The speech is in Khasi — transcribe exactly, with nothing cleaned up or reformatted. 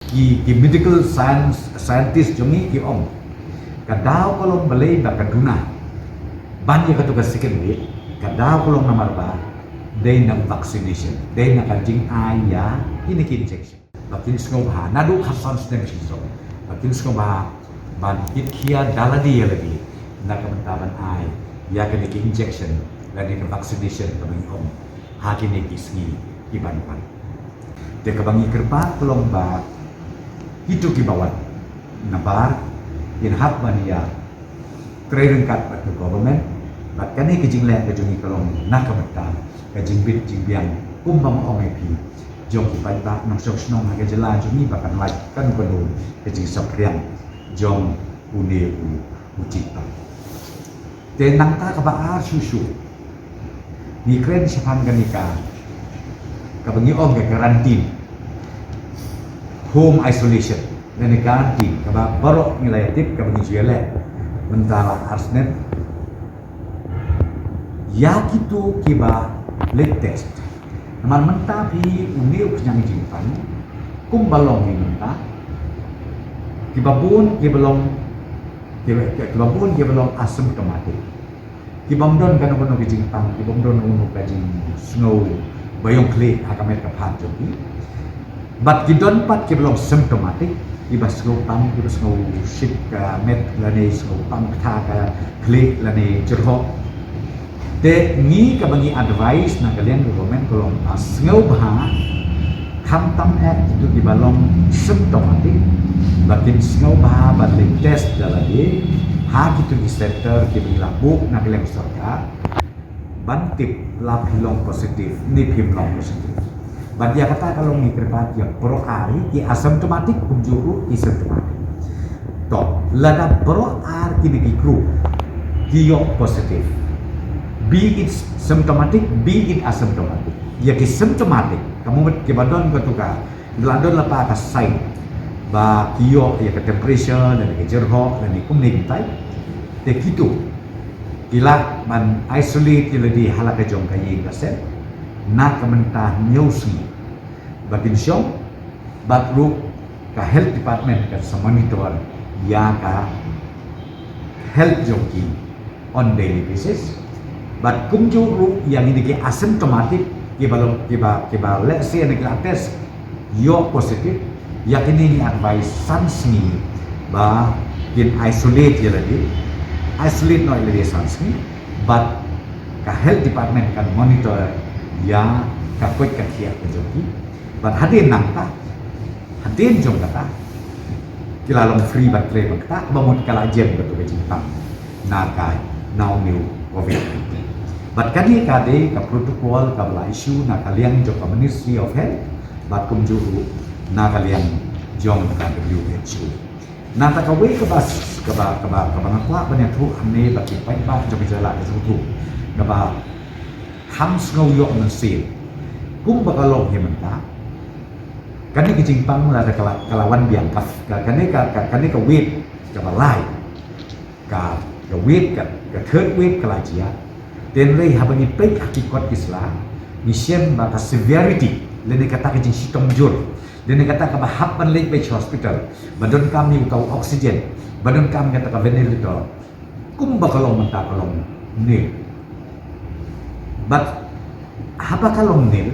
Ki, ki medical science, scientist jong ngi ki ong, ka daw ka long balei ba ka duna ban ïa katu ka second wave, ka daw ka long namar ba dei na vaccination, dei na ka jingai ïa kine ki injection. Ba kin sngewbha naduh khatsan snem shisha, ba kin sngewbha ban kit khia da lade ïa lade na ka bynta ban ai ïa kine ki injection lane ka vaccination kaba ngi ong ha kine ki sngi ki ban wan. Te kaba ngi kyrpad ka long ba kito kiba wan nabar kin hap ban ïa trei ryngkat bad ka government, bad kane ka jingleh ka jong ngi ka long na ka bynta ka jingbit jingbiang kumba nga ong ïa phi, jong ki paidbah nongshong shnong ha ka jylla jong ngi ba kan lait kano kano ka jingsaphriang jong une u, u jingpang. Te nangta kaba ar shuh shuh, ngi kren shaphang kane ka, kaba ngi ong ka quarantine, home isolation, lane quarantine, kaba baroh ngi la ïa tip kaba ngi ju ïa leh mynta la ar snem. Ïa kito kiba leit test. Namar mynta phi une u khñiang jingpang kumba long hi mynta, kiba bun kiba long, kiba, kiba bun kiba long asymptomatic, ki bym don kano kano ka jingpang, ki bym don kano ka jingsngew ba ïong khlieh ha ka met ka phad jong ki. Bad ki don pat kiba long symptomatic, kiba sngew pang, kiba sngew shit ka met lane sngew pang ktha ka khlieh lane jyrhoh. Te ngi kaba ngi advice na ka liang ka government ka long ba sngewbha khamtam eh kito kiba long symptomatic ba kin sngewbha ban leit test da lade ha kito ki center kiba ngi la buh na ka liang sorkar, ban tip la phi long positive ne phim long positive. Bad ïa kata ka long ngi kyrpad ïa baroh ar hi, ki asymptomatic kumjuh ruh ki symptomatic. To, lada baroh ar kine ki group ki ïoh positive, be it symptomatic, be it asymptomatic, ïa ki symptomatic, ka mut kiba don katu ka, la don lypa ka sign ba ki ïoh ïa ka temperature lane ka jyrhoh lane kumne kumtai, te kito ki lah ban isolate ïa lade ha la ka jong ka ïing ka sem na ka bynta hynñiew sngi ba kin shong, bad ruh ka health department kan sa monitor ïa ka health jong ki on daily basis. Bad kumjuh ruh ïa kine ki asymptomatic, kiba long, kiba, kiba let's say na ki la test ïoh positive, ïa kine ngi advice san sngi ba kin isolate ïa lade, isolate noh ïa lade san sngi. Bad ka health department kan monitor ïa ka koit ka khiah ka jong ki. Bad hadien nangta, hadien jong kata, ki la long free ban trei ban kata, kaba mut ka la jem katu ka jingpang na ka, na une u covid nineteen. Bad kane ka dei ka protocol kaba la issue na ka liang jong ka Ministry of Health, bad kumjuh ruh na ka liang jong ka W H O. Nangta kawei kaba, kaba, kaba, kaba nga kwah ban ïathuh hangne bad ki paidbah jong ka jylla ka jong u, kaba kham sngew ïoh mynsiem. Kumba ka long hi mynta, kane ka jingpang lada ka la, ka la wan biang, ka, ka, kane ka, ka, kane ka wave kaba lai, ka, ka wave ka, ka third wave ka la jia. Te hynrei haba ngi peit ha ki kot ki sla, ngi shem ba ka severity lane kata ka jingshitom jur, lane kata kaba hap ban leit beit sha hospital, ba donkam ïa uta u oxygen, ba donkam ïa kata ka ventilator, kumba ka long mynta ka long nil. Bad haba ka long nil,